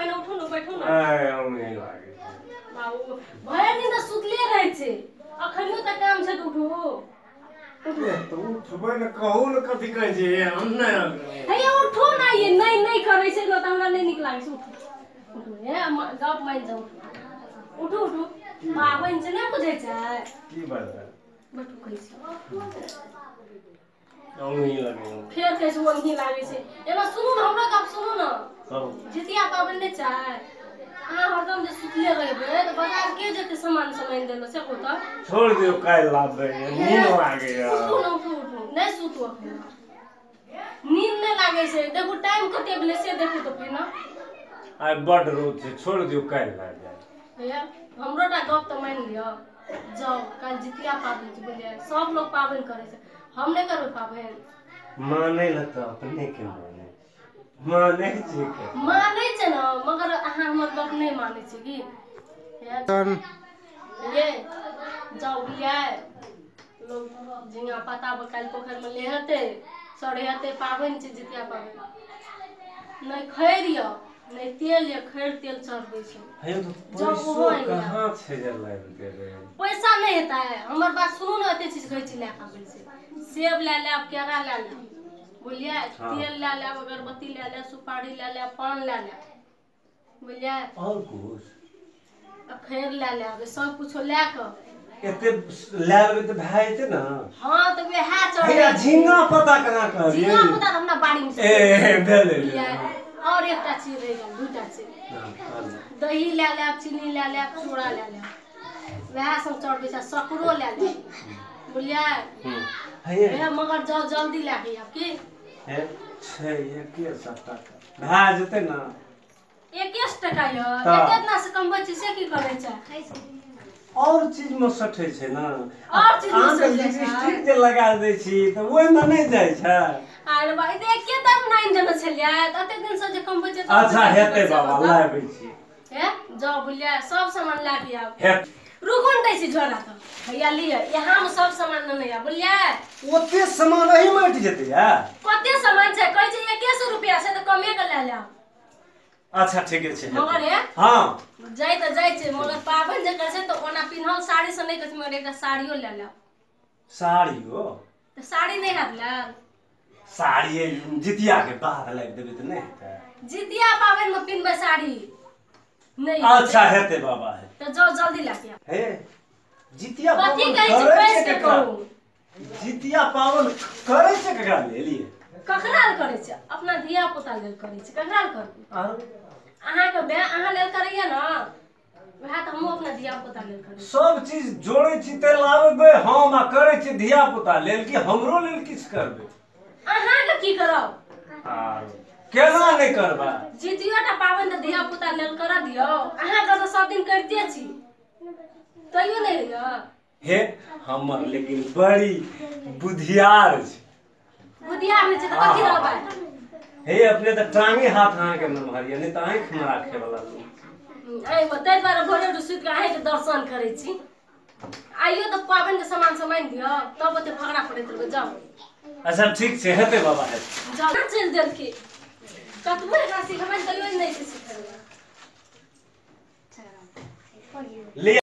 पहिने उठू ने बैठू ने। आय हम नहीं लागे बाबू भरि दिन तऽ सुतले रहै छै, अखनियो तऽ काम छै तऽ उठू। तऽ उठबै ने कहू ने कथी कहै छै हम नहि। हे उठू ना, ये नहीं नहीं करै छै ने तऽ हमरा नहि नीक लागै छै। उठू उठू, हे गप मानि जाउ, उठू उठू। पाबनि छै नहि बुझै छै की बात है? बैठू कहै छी। ओंघी लगै फेर कहै छै ओंघी लागै छै। एना सुनू ने हमरा गप सुनू ने, जितिया पाबनि नहि छै, अहाँ हरदम जे सुतले रहबै तऽ बाजार के जेतै सामान सब आनि देलक से कहू तऽ? छोड़ दियौ काल्हि लाबबै, नींद लागैया। उठू ने उठू उठू, नहि सुतू अखन, नींद नहि लागै छै। देखू टाइम कते भेलै से देखू तऽ पहिने। आइ बड रौद छै, छोड़ दियौ काल्हि लाबि जायब। भैया हमरो टा गप तऽ मानि लिअ, जाउ काल्हि जितिया पाबनि छै बुझलियै, सब लोक पाबनि करै छै, हम नहि करबै पाबनि? मानै लए तऽ अपने के मानै मानै छै के मानै छै ने, मगर अहाँ हमर गप नहि मानै छी की? ये जाउ बुझलियै, लोग झिंगा पत्ता काल्हि पोखरिमे लेहेतै चढ़ेतै, पाबनि छै जितिया पाबनि। नहि खैर यऽ नहि तेल यऽ, खैर तेल चढ़बै छै। कहाँ छै जे लाबि देबै? पैसा नहि हेतै। हमर बात सुनू ने, एते चीज कहै छी लए कऽ आबै छै, सेब लए लेब, केरा लए लेब बुझलियै, तेल लए लेब, अगरबत्ती लए लेब, सुपारी लए लेब, पान लए लेब बुझलियै, और कुछ खैर लए लेब, सब कुछो लए कऽ एते लए लेबै तऽ भए जेतै ने। हाँ तऽ वएह चढ़ै। झिंगा पत्ता केना कहलियै? झिंगा पत्ता तऽ हमरा बाड़ी मे ए भेलै। और एकटा चीज रहि गेल, दूटा चीज, दही लए लेब, चीनी लए लेब, चूड़ा लए लेब, वएह सब चढ़बै छै, सकरो लए लेब बुझलियै। मगर जाउ जल्दी लए के आयब की छै? 100 टाका भए जेतै ने? 100 टाका यऽ, एते इतना से कमबै छी से की करै छै? और चीज मे सठै छै ने, और चीज मे सठै छै। लिपस्टिक जे लगा दै छी तऽ ओहिमे नहि जाइ छै। अरे बा एके दाम नहि देने छलियै तऽ एते दिन से जे कमबै छै। अच्छा हेतै बाबा, लाबै छी। हे जाउ बुझलियै, सब सामान लए के आब। रुकू ने दै छी झोरा तऽ भैया लिअ, यहाँ मे सब सामान नेने आब बुझलियै। ओते सामान एही मे अटि जेतै? या कते सामान छै कहै छै 100 रुपया छै तऽ कमे के लए लेब। अच्छा ठीके छै मगर हे हाँ जाइ तऽ जाइ छै, मगर पाबनि जे करै छै तऽ ओना पिन्हल साड़ी से नहि कहै छै, मगर एकटा साड़ियो लए लेब। साड़ियो? तऽ साड़ी नहि हैत लेल? साड़ी जितिया के बाद लाबि देबै तऽ नहि हेतै? जितिया पाबनि मे पिन्हबै साड़ी नहि। अच्छा हेतै बाबा हेतै। तऽ जाउ जल्दी लए के आउ। हे जितिया कथी पाबनि कहै छै करै बैस छै के केकरा? कहू। जितिया पाबनि करै छै केकरा लेल? ककरा लेल करै छै? अपना धिया पुता लेल करै छै, ककरा लेल करबै? अहाँके माय अहाँ लेल करैया ने, वएह तऽ हमहूँ अपना धिया पुता लेल करै छी। सब चीज जोड़ै छी तऽ लाबबै हम आ करै छी धिया पुता लेल कि हमरो लेल किछु करबै? अहाँके की करब? आर केना नहि करबै? जितियो टा पाबनि तऽ धिया पुता लेल करऽ दियौ, अहाँके तऽ सब दिन करिते छी तैयो नहि होइया। हे हमर लेकिन बड़ी बुधियार छै। बुधियार नहि छै तऽ कथी रहबै? हे अपने तऽ टांगे हाथ अहाँके नमहर यऽ, नहि तऽ आँखि मे राखे वाला लोक। ताहि दुआरे भोरे उठि सुति कऽ अहीँके दर्शन करै छी। आइयो तऽ पाबनि के सामान सब आनि दियौ तब ओते फकरा पड़ैत रहबै। जाउ। अच्छा ठीक छै हेतै बाबा हेतै। जाउ चलि देलखिन, कतबो एकरा सिखेबै तैयो नहि छै सिखेबै। ले।